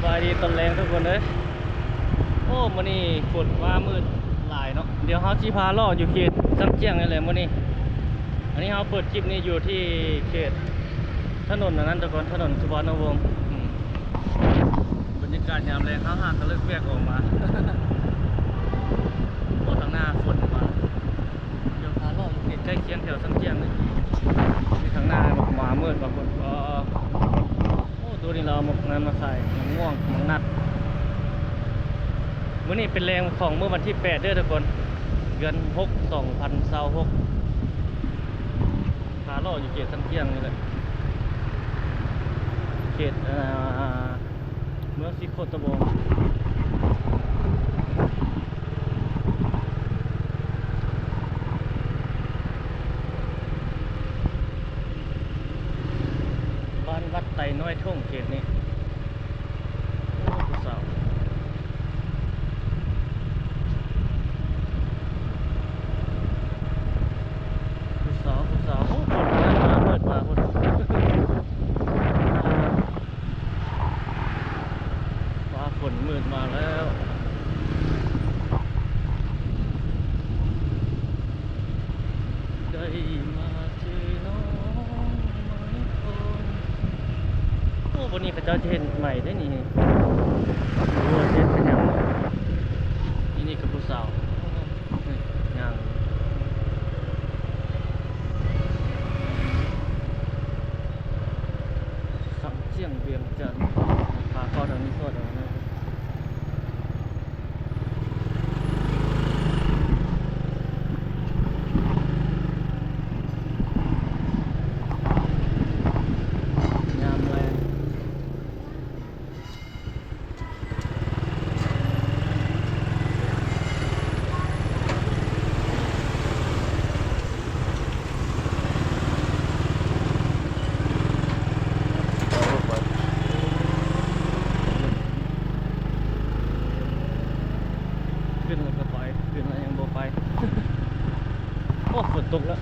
ສະບາຍດີຕອນແລງທຸກຄົນເອີຍ. ໂອ້ ມື້ນີ້ຝົນຟ້າມືດຫຼາຍເນາະ. ດຽວເຮົາຊິພາເລາະຢູ່ເຂດຊຳຈຽງນີ້ແຫຼະມື້ນີ້. ອັນນີ້ເຮົາເປີດຄລິບນີ້ຢູ່ທີ່ເຂດຖະໜົນອັນນັ້ນທຸກຄົນ ຖະໜົນສຸພານຸວົງ. ອືມ ບັນຍາກາດຍາມແລງ ເຮົາຫາກະເລີກວຽກອອກມາ. ໂອ້ ທາງໜ້າຝົນມາ. ດຽວພາເລາະຢູ່ເຂດໃກ້ຄຽງແຖວຊຳຈຽງນີ້. ມີທາງໜ້າໝາກໝາມືດບາງຄົນ. ໂອ້ ໂຕນີ້ລາວໝາກນັ້ນມາຂາຍ ໝາກມ່ວງ ໝາກນັດ. ມື້ນີ້ເປັນແລງຂອງມື້ວັນທີແປດເດີທຸກຄົນ ເດືອນຫົກ ສອງພັນຊາວຫົກ. ພາເລາະຢູ່ເຂດຊຳຈຽງນີ້ແຫຼະ ເຂດ ອ່າ ເມືອງສີໂຄດຕະບອງ. ບ້ານວັດໄຕນ້ອຍທົ່ງເຂດນີ້. ໂອ້ ຜູ້ສາວ ຜູ້ສາວ ຜູ້ສາວ. ໂອ້ ຝົນມາ ມາເປີດມາພຸ້ນ. ຟ້າຝົນມືດມາແລ້ວ. ໄດ້ມາເຈີນ້ອງໄມ້ໂທນ. ໂອ້ ບ່ອນນີ້ເຂົາເຈົ້າຈະເຮັດໃໝ່ເດ້ນີ້. ບໍ່ຮູ້ວ່າເຮັດເປັນຫຍັງ. ນີ້ ນີ້ກໍຜູ້ສາວ. ຍ່າງ ສຳຈຽງວຽງຈັນ ພາເຂົ້າທາງນີ້ສອດເອົາເນາະ. ຍາມແລງ. ຂຶ້ນແລ້ວກໍໄປ ຂຶ້ນແລ້ວຍັງບໍ່ໄປ. ໂອ້ ຝົນຕົກແລ້ວ.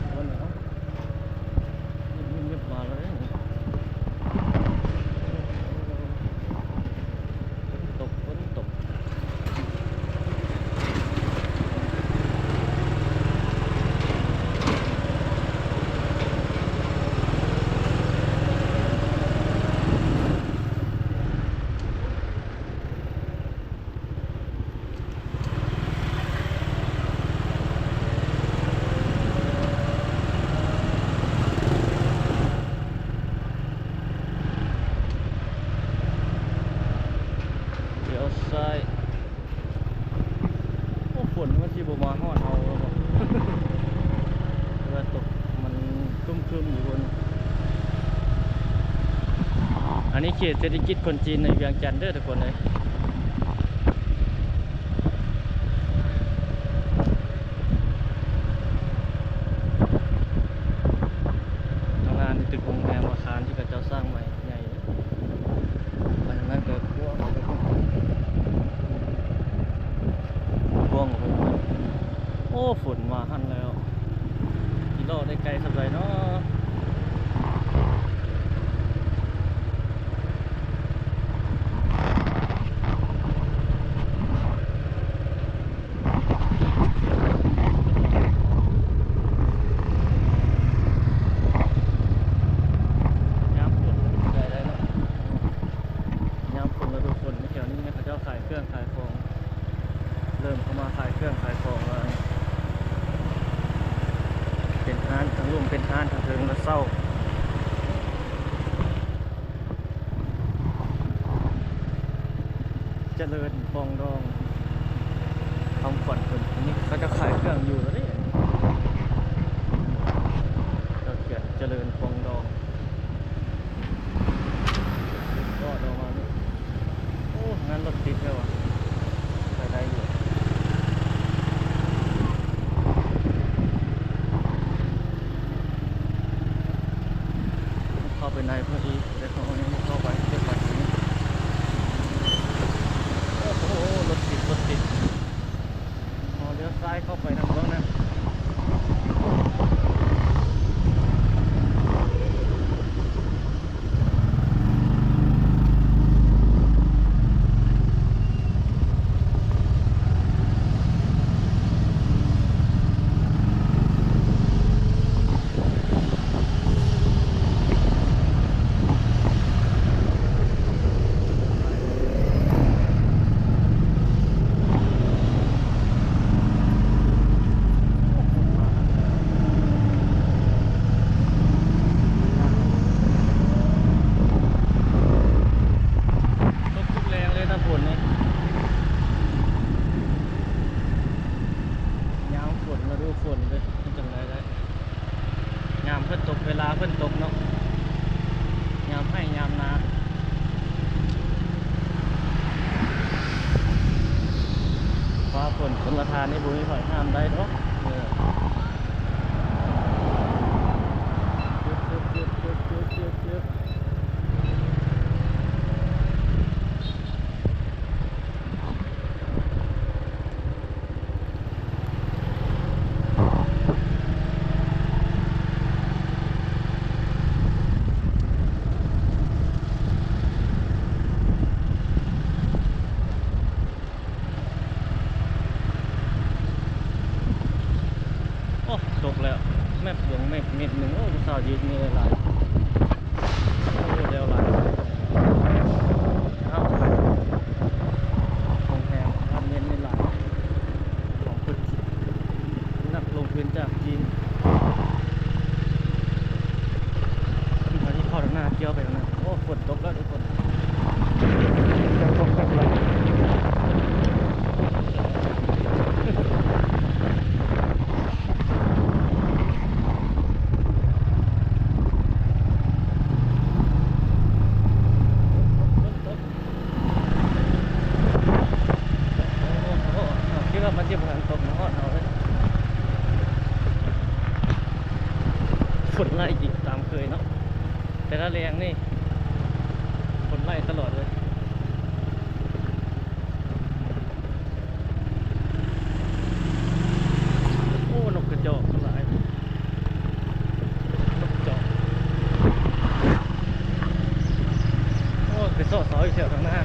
ລ້ຽວຊ້າຍ. ໂອ້ ຝົນມັນຊິບໍ່ມາຮອດເຮົາແລ້ວບໍ? ເວລາຕົກມັນຄຶ້ມໆຢູ່ພຸ້ນ. ອັນນີ້ເຂດເສດຖະກິດຄົນຈີນໃນວຽງຈັນເດີທຸກຄົນເອີຍ. ທາງໜ້ານີ້ຕຶກໂຮງແຮມ ອາຄານທີ່ເຂົາເຈົ້າສ້າງໃໝ່ໃຫຍ່. ໄປທາງນັ້ນກໍກວ້າງໄປພຸ້ນ ກວ້າງໄປພຸ້ນ. ໂອ້ ຝົນມາຫັ້ນແລ້ວ. ຊິເລາະໄດ້ໄກສ່ຳໃດເນາະ? ຍາມຝົນໄດ້ເນາະ ຍາມຝົນ ລະດູຝົນ ແຖວນີ້ເຂົາເຈົ້າຂາຍເຄື່ອງຂາຍຂອງ ເລີ່ມເຂົ້າມາຂາຍເຄື່ອງຂາຍຂອງແລ້ວ. ເປັນຮ້ານທາງລຸ່ມ ເປັນຮ້ານທາງເທິງລະເຊົ່າ. ຈະເລີນປອງດອງ ຄຳຂວັນເພິ່ນ ອັນນີ້ເຂົາຈະຂາຍເຄື່ອງຢູ່ແລ້ວເດ້. ເຂົາຂຽນຈະເລີນປອງດອງ ກໍດອກມານີ້. ໂອ້ ທາງນັ້ນລົດຕິດແທ້ວ່າ ໄປໄດ້ຢູ່. ເຂົ້າໄປໃນພຸ້ນອີກ ແຕ່ເຂົາຍັງບໍ່ເຂົ້າໄປ ເກັບໄວ້. ໂອ້ໂຫ ລົດຕິດ ລົດຕິດ. ເຮົາລ້ຽວຊ້າຍເຂົ້າໄປທາງເບື້ອງນັ້ນ. ປະທານນີ້ບໍ່ມີໃຜຫ້າມໄດ້ດອກ. ເອີ ໂອ້ ຕົກແລ້ວ ແມັບດວງແມັບເມັດໜຶ່ງ. ໂອ້ ຜູ້ສາວຢືນນີ້ຫຼາຍໆ. ໂອ້ ແລ້ວຫຼາຍ ເອົາ ໂຮງແຮມອາພາດເມັນນີ້ຫຼາຍ ຂອງເພິ່ນ ນັກລົງທຶນຈາກຈີນ. ຕອນນີ້ເຂົ້າທາງໜ້າ ກ່ຽວໄປທາງໜ້າ. ໂອ້ ຝົນຕົກແລ້ວທຸກຄົນ. ໂອ້ໂຫ ຄິດວ່າມັນຊິບໍ່ທັນຕົກມາຮອດເຮົາເລີຍ. ຝົນໄລ່ອີກຕາມເຄີຍເນາະ ແຕ່ລະແລງນີ້ຝົນໄລ່ຕະຫຼອດເລີຍ. ໂອ້ ນົກກະຈອກຫຼາຍ ນົກຈອກ. ໂອ້ ໄປເຊາະເສົາຢູ່ແຖວທາງໜ້າ.